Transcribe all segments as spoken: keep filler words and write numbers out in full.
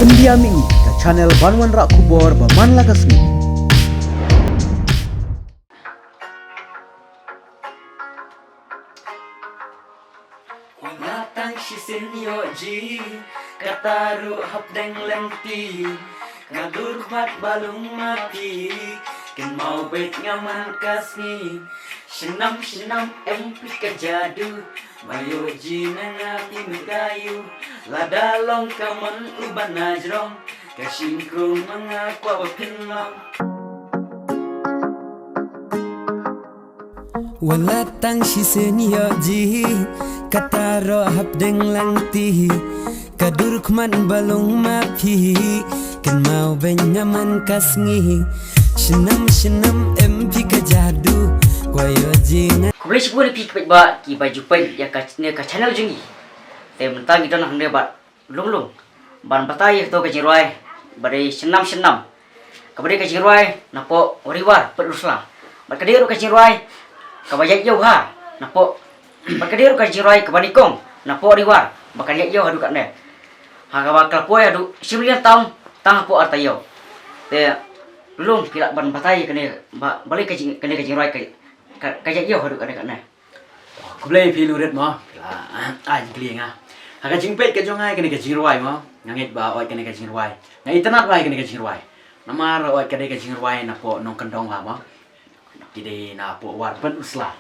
India Mini, ka channel ban wanrah khubor ba man la ka sngi. Nga tang shisien ïoh ji, kata ruh hapdeng lynti. Nga dur khmat ba long ma phi, kynmaw beit nga man ka sngi. Shnam shnam em phi ka jadu, ba ïoh ji na nga phi mynta ïoh. Lada long ka mon u ba na jrong, ka shim krung ma nga kwah ba phin long. Wat la tang shisien ïoh ji, kata ruh hapdeng lynti. Ka dur khmat ba long ma phi, kynmaw beit nga man ka sngi. Shnam shnam em phi ka jadu, kwah ïoh ji na. Khublei shibun ïa phi ki paidbah kiba ju peit ïa kane ka channel jong ngi. Te mynta ngi don hangne bad Lung Lung ban batai ïa kato ka jingrwai ba dei Shnam Shnam, kaba dei ka jingrwai napoh Riwar Pynursla. Bad ka dei ruh ka jingrwai kaba ïaid ïew bha napoh, bad ka dei ruh ka jingrwai kaba nyngkong napoh Riwar ba kan ïaid ïew haduh katne. Ha kaba ka la poi haduh shi million tam tang hapoh ar taïew. Te Lung Lung, phi lah ban batai ïa kane ba, balei ka jing, kane ka jingrwai ka, ka, ka ïaid ïew haduh katne katne. Khublei phi Lungrit mo, phi la ai jingkylli ïa nga. Ha ka jingpeit ka jong nga ïa kane ka jingrwai mo, nga ngeit ba oi kane ka jingrwai, nga itynnad bha ïa kane ka jingrwai. Namar oi ka dei ka jingrwai napoh nongkyndong bha mo, ki dei napoh War Pynursla.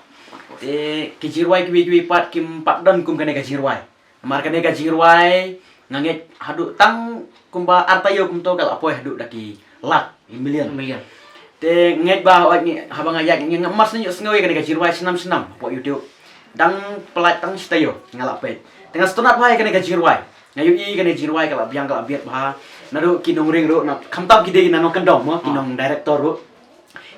Te ki jingrwai kiwei kiwei pat kim pat don kum kane ka jingrwai. Namar kane ka jingrwai nga ngeit haduh tang kumba ar taïew kumto ka la poi haduh da ki lak, ki million. Million. Te ngeit ba oi ngi, haba nga ïaid ngi, nga mar shu ïohsngew ïa kane ka jingrwai Shnam Shnam hapoh YouTube. Dang pynlait tang shi taïew nga la peit. Te nga sngewtynnad bha ïa kane ka jingrwai. Nga ïohi kane ka jingrwai ka la biang ka la biat bha. Naduh ki nongring ruh, na, khamtam ki dei na nongkyndong mo, ki nong director ruh.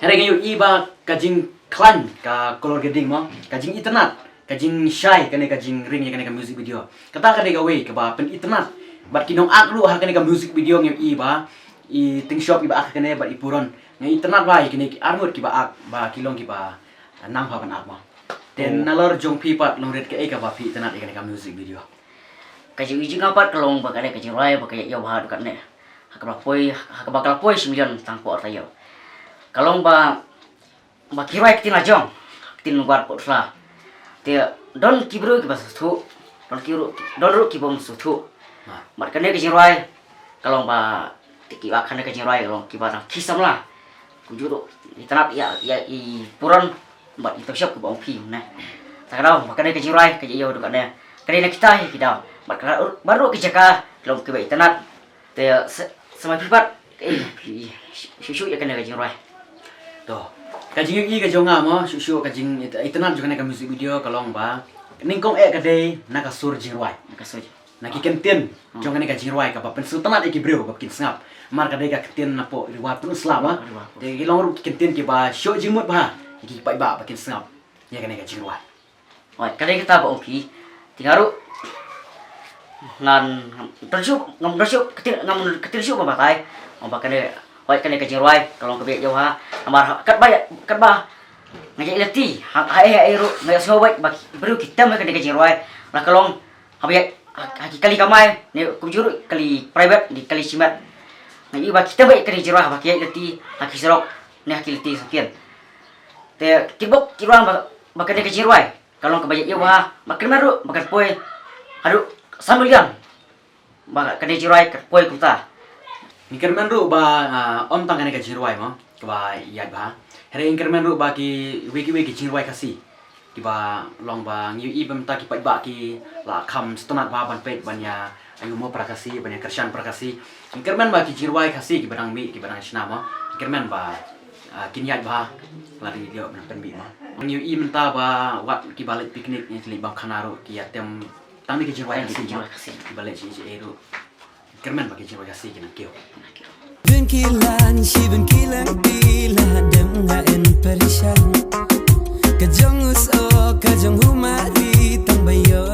Hynrei nga ïohi ba ka jingkhlaiñ ka color grading mo, ka jingitynnad, ka jingshai kane ka jingring ïa kane ka music video. Kata ka dei kawei kaba pynitynnad. Bad ki nongak ruh ha kane ka music video nga ïohi ba i tyngshop iba ak ha kane bad i puron. Nga itynnad ba ïa kine ki arngut kiba ak ba ki long kiba nang bha ban ak mo. Te nalor jong phi pat Lungrit, kaei kaba phi itynnad ïa kane ka music video? Ka jing, jong nga pat ka long ba kane ka jingrwai ba ka ïaid ïew bha haduh katne. Ha kaba poi, ha kaba ka la poi shi million tang hapoh ar taïew. Ka long ba, ba ki rwai ktien la jong, ktien War Pynursla. Te don ki briew kiba sngewthuh, don ki ruh, don ruh ki bym sngewthuh. Bad kane ka jingrwai ka long ba, te kiba ak ha kane ka jingrwai ka long kiba dang khie samla. Kumjuh ruh itynnad ïa, ïa i puron bad i tyngshop kaba ong phi ne. Sa ka daw ba kane ka jingrwai ka ïaid ïew haduh katne, ka dei na kita hi ki daw. Bad ka, bad ruh ki jaka ki long kiba itynnad. Te sa, sa ma phi pat, eh, shuh shuh ïa kane ka jingrwai. To, ka jingïohi ka jong nga mo, shuh shuh ka jingitynnad jong kane ka music video ka long ba nyngkong eh ka dei na ka sur jingrwai, na ka sur, na ki kyntien jong kane ka jingrwai kaba pynsngewtynnad ïa ki briew ba kin sngap. Namar ka dei ka kyntien napoh Riwar Pynursla mo. Riwar Pynursla. Te ki long ruh ki kyntien kiba shoh jingmut bha ïa ki paidbah ba kin sngap ïa kane ka jingrwai. Oi, ka dei kata ba ong phi. Te nga ruh ngan, ngam don shuh, ngam don shuh ka ktien, ngam don ka ktien shuh ban batai. Ong ba kane, oi, kane ka jingrwai ka long kaba ïaid ïew bha. Namar katba, katba nga ïaid lynti ha, ha, ha, ha ruh nga ïohsngew beit ba ki briew ki tem ïa kane ka jingrwai. La ka long haba ïaid ha, ha ki kali kamai ne kumjuh ruh kali private ne kali shimet. Nga ïohi ba ki tem beit ïa kane ka jingrwai haba ki ïaid lynti ha ki surok ne ha ki lynti samrkhie. Te ki bok ki rwai ba, ba kane ka jingrwai ka long kaba ïaid ïew bha, ba kyrmen ruh ba kan poi haduh san million. Ba kane ka jingrwai kan poi kumta. Ngi kyrmen ruh ba, ah, ym tang kane ka jingrwai mo kaba ïaid bha, hynrei ngi kyrmen ruh ba kiwei kiwei ki jingrwai Khasi kiba long ba ngi ïohi ba mynta ki paidbah ki la kham sngewtynnad bha ban peit ban ïa aïu mo para Khasi, ban ïa kyrshan para Khasi. Ngi kyrmen ba ki jingrwai Khasi kiba dang mih, kiba dang shna mo, ngi kyrmen ba, ah, kin ïaid bha lada ngi ïoh ban pynmih mo. Ngi ïohi mynta ba wat kiba leit picnic, ngi leit bam khana ruh ki ïa tem tang da ki jingrwai Khasi mo, kiba leit sha E J A ruh. Kyrmen ba ki jingrwai Khasi ki nang kiew. Bun ki lan shi bun ki lan ti la dem nga en parishan. Ka jong us o ka jong u mari tang ba yo